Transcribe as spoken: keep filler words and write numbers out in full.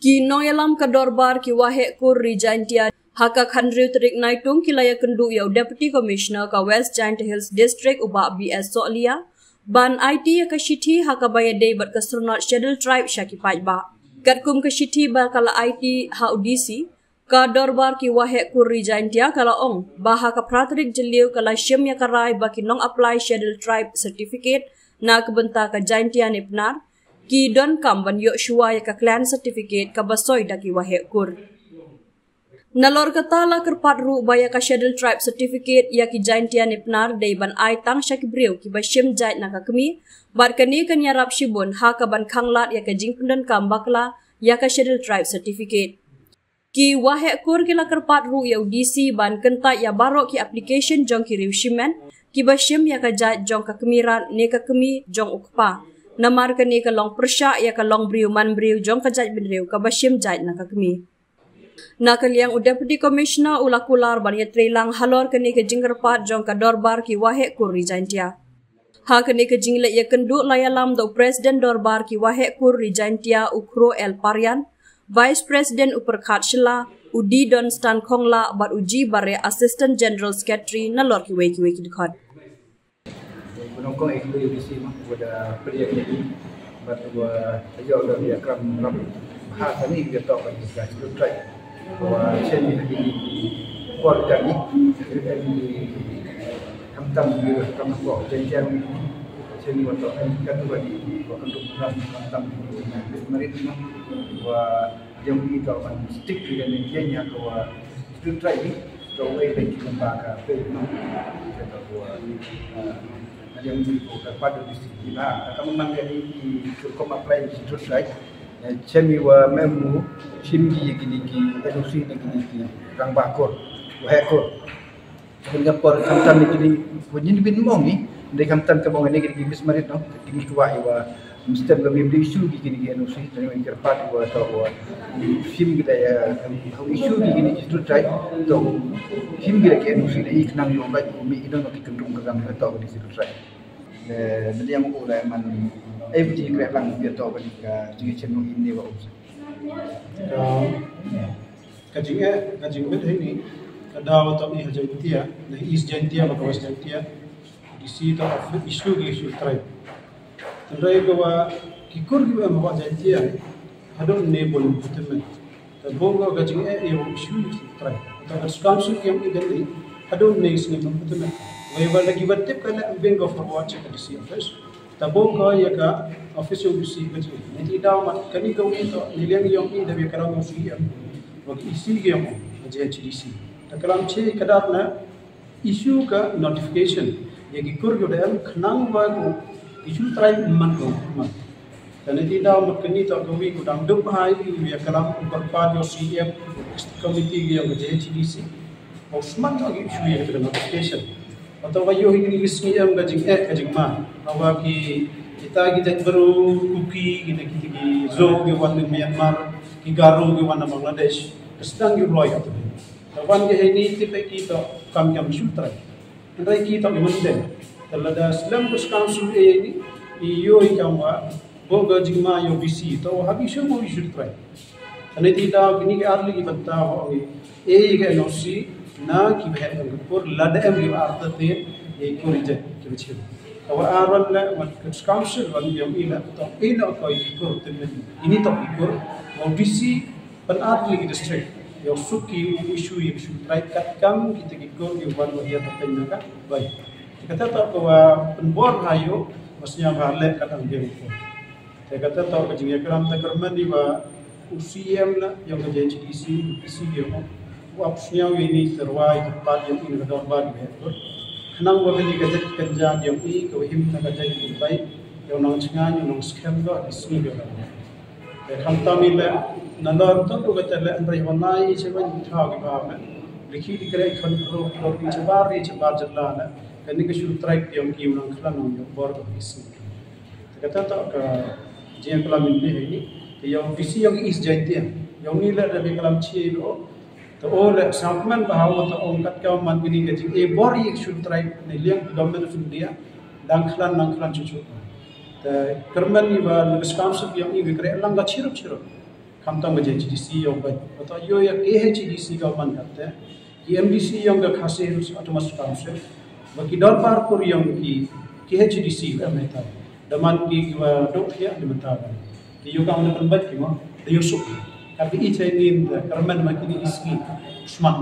Ki nongïalam ka dorbar ki Waheh Kur Ri Jaintia ha ka khathynriew tarik Naitung ki la ïakynduh ïa u Deputy Commissioner ka West Jaintia Hills District u Bah B S Sohliya ban aiti ïa ka shithi ha kaba ïadei bad ka syrnod Schedule Tribe sha ki paidbah. Katkum ka shithi ba ka la aiti ha u D C, ka dorbar ki Waheh Kur Ri Jaintia ka la ong ba ha ka phra tarik Jylliew ka la shim ïa ka rai ba ki nong apply Schedule Tribe certificate na ka bynta ka Jaintia ne Pnar ki donkam ban ïoh shuwa ïa ka clan certificate kaba soi da ki Waheh Kur. Nalor kata la kyrpad ruh ba ïa ka Schedule Tribe certificate ïa ki Jaintia ne Pnar dei ban ai tang sha ki briew kiba shim jait na ka kmie, bad kane kan ïarap shibun ha kaban khanglad ïa ka jingpyndonkam bakla ïa ka Schedule Tribe certificate. Ki Waheh Kur ki la kyrpad ruh ïa u D C ban kyntait ïa baroh ki application jong ki riew shimet kiba shim ïa ka jait jong ka kmie rat ne ka kmie jong u kpa. Namar kane ka long pyrshah ïa ka long briew man briew jong ka jait bynriew kaba shim jait na ka kmie. Na ka liang u Deputy Commissioner u la kular ban ïatreilang halor kane ka jingkyrpad jong ka dorbar ki Waheh Kur Ri Jaintia. Ha kane ka jingleit ïakynduh la ïalam da u President Dorbar ki Waheh Kur Ri Jaintia u Khro L Parian, Vice President u Pyrkhat Shylla, u D Donstan Khongla bad u G Bare, Assistant General Secretary nalor kiwei kiwei ki dkhot. Nongkong ek lui bisi mah wada pria kini bat wa ayo da dia kram ram ha tani dia tok bagi ka sudut trai. Wa chen ni lagi ni por tani, em ni hamtam dia kam ko chen chen chen ni wa tok em katu bagi wa kanduk ram hamtam ni marit mah wa jong ni tok ban stick ni dan ni chen ya ko wa sudut trai ni. Ka wei ka jingkyrpad ka pei no. Ka ta bua. Ka jong ni ko ka padu di si ba ka memang ka ni ki chukom apply di si terus, right? Chen mi wa memu shim ki ki ni ki N O C ni ki ni ki rang bakur. Waheh kur. Kun ka por kam tam ni ki ni ko nyin bin mong ni. Ndei kam tam ka mong ni ki ni ki mis marit no. Ki ni ki wa i wa Mesti kami beri isu ki kini ki N O C, kami kyrpad wa tau wa shim kita ya, isu ki kini ki sudut trai, tau shim kita ki N O C da i kenang yo bai umi idong ki kendung ka gam ka tau ki sudut trai. Jadi yang u lai man ai biji kret lang dia tau ka jingchen no ini wa um. Ka jingeh, ka jingeh ini ka daw tau ni ha Jaintia, na East Jaintia, baka West Jaintia. Di si tau issue ki issue trai. Trai ka wa ki kur ki wa ma wa Jaintia. Hadon ne bol putmen. Ta bol ka jingeh issue trai. Ta ka skam su ki am idan ni. Hadon ne sini putmen. Wai wala ki wa tip ka na beng ka forward ka di si office. Ta bol ka ya ka office yo di si ka jingeh. Ni ti daw ma kani ka wi to ni liang yong i da bi ka ram C M. Wa ki isi ki yong J H D C. Ta kalam che ka dar na issue ka notification ya ki kur yo da em khnang ba ko issue trai man ko man. Tane ti daw mat kani ta ko wi ko dang duk hai ya kalam ko pa yo C F committee ya ko J H D C. Ko smat ko issue ya ka notification. Atau ka yo hi ni C M ka jing eh ka jing ma. Awa ki kita kita baru Kuki kita kita ki zo ki wan Myanmar ki Garo ki wan Bangladesh. Ka sedang ki roi ka tu. Ka wan ki hei ni tip ki to kam kam shu trai. Trai ki to ki menteng. Tala da slem ka skam shu e ni i yo i kam wa bo ga jingma yo B C to ha bi shu mo shu trai. Tane ti da ki ni ki arli ki banta ho ni e ka N O C na ki bhe ka por la da em ki arta te e ko ri je ki bchim. Ka wa aron la wan ka skam shu wan yo i la to i no ko i ko te men ini to i ko wa B C Pan at li ki district yo suk ki u issue issue trai kat kam kita ki kur ki wan wa ya ta pen ka bai. Kata ta ko wa pen bor ha yo masnya ba le kat ang dia ko. Te kata ta ko jing ya kram ta kerman di wa u C M la yo ka J H D C u C yo ko. Wa snya wi ni terwai tempat yang ini ka dorbar di ko. Kenang wa ni ka jat kenja yang i ko him na ka jat bai. Yo nang chengan yo nang scam do di sini yo. Te khamtam i le na lor to ko te le nri wanai che ban thaw ki ba me. Likhi di kre khon pro pro ki che bar ri che bar jat la na. Kani ka shu trai piang ki unang khlan ong yo bor to ki si. Te kata to ka jing klam in di ni. Te yo D C yo ki is jai tiang. Yo ni le da bi klam chi lo. Te o le sakman ba hawa to ong kat ka man kini ka jing e bor i shu trai ni liang government of India. Dang khlan dang khlan chuchu. Te kerman i ba le skam suk yang i kre lang ka chirup chirup. Khamtam ka J H A D C ïoh bad, bad ïoh ïa K H A D C ka man kata. Ki M D C ïong ka Khasi Hills Autonomous Council, ba ki dorbar kur ïong ki K H A D C em heta. Da man ki kiba duk ïa di mata ba. Ki ïoh kam da ban bad ki mo, da ïoh suk. Ka bi i chai ni da karaman ma ki di iski smat.